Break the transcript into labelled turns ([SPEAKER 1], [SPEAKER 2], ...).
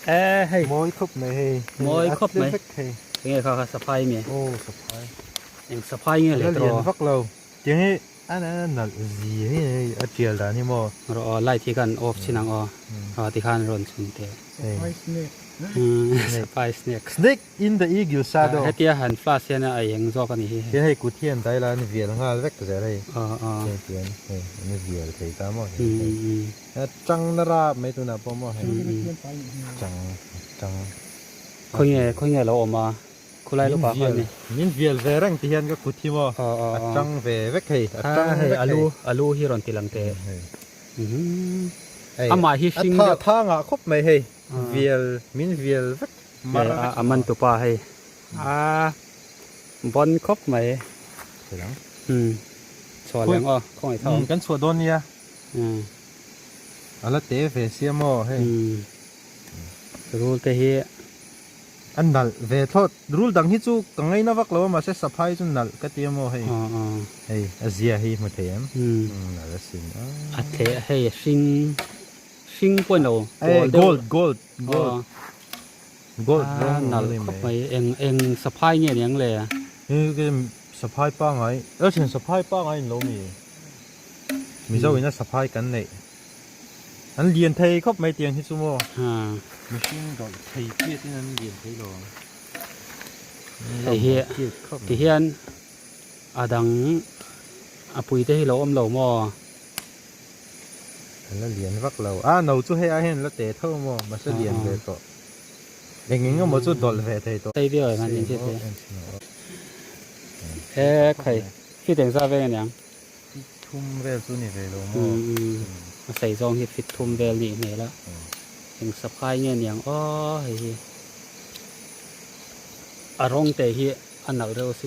[SPEAKER 1] E hei.
[SPEAKER 2] Mawi khawp mai hei.
[SPEAKER 1] Mawi khawp mai.
[SPEAKER 2] A tle vek thei.
[SPEAKER 1] Enge kha kha saphai nge?
[SPEAKER 2] Aw saphai.
[SPEAKER 1] Eng saphai nge le tawh?
[SPEAKER 2] A la lian vak lo. Tiang hi a nalh zia hi hei a tial dan hi maw?
[SPEAKER 1] Rawh aw light hi khan off chin ang aw. Aw tikhan rawn chhun teh.
[SPEAKER 2] Saphai
[SPEAKER 3] snake.
[SPEAKER 1] Saphai snake.
[SPEAKER 2] Snake in the eagle shadow.
[SPEAKER 1] Hetia han flash hian a eng zawk a nih hi.
[SPEAKER 2] Tiang hei kut hian dai la an vial nghal vek zel hei.
[SPEAKER 1] Aw aw.
[SPEAKER 2] Tiang tiang hei an vial thei ta maw hei. Chang na rap mai tunah pawh maw hei chang chang.
[SPEAKER 1] Khawnge khawnge lo awm a khulai lawkah khan ni.
[SPEAKER 2] Min vial ve reng ti hian ka kut hi maw a chang ve vek hei a chang vek hei.
[SPEAKER 1] A lu hi rawn ti lang teh. Amah hi hring
[SPEAKER 2] deuh. A tha ngah khawp mai hei vial min vial vek mar vek.
[SPEAKER 1] A man tupa hei a bon khawp mai. Chhuah leh ang aw khawngaih tho.
[SPEAKER 2] Kan chhuah dawn nia. A la te ve sia maw hei.
[SPEAKER 1] Rul te hi.
[SPEAKER 2] A nalh ve thlawt. Rul dang hi chu ka ngaina vak lo a mahse saphai chu nalh ka ti a maw hei. Hei a zia hi hmu thei em. Nalh asin a.
[SPEAKER 1] A thleh hei hring hring pawh ni lo pawl deuh.
[SPEAKER 2] Gold gold gold gold rawng
[SPEAKER 1] nalh khawp mai eng eng saphai nge niang le.
[SPEAKER 2] Saphai pangai elsen saphai pangai in lo mi. Mizo in a saphai kan neih an lian thei khawp mai tiang hi chu maw mihring dawlh thei chiat in an lian thei lo ang
[SPEAKER 1] hei hi ti hian a dang a pui te hi lo awm lo maw
[SPEAKER 2] an la lian vak lo a no chu hei ai hian an la te tho maw mahse lian ve tawh eng eng emaw chu dawlh ve thei tawh
[SPEAKER 1] sei viau em an in chiat e khai fit engzah veng aniang.
[SPEAKER 2] Fit thum vel chu ni ve lo maw?
[SPEAKER 1] A sei zawng hi fit thum vel nih hmel a, eng saphai nge niang aw hei hi a rawng te hi a nalh reuh a si.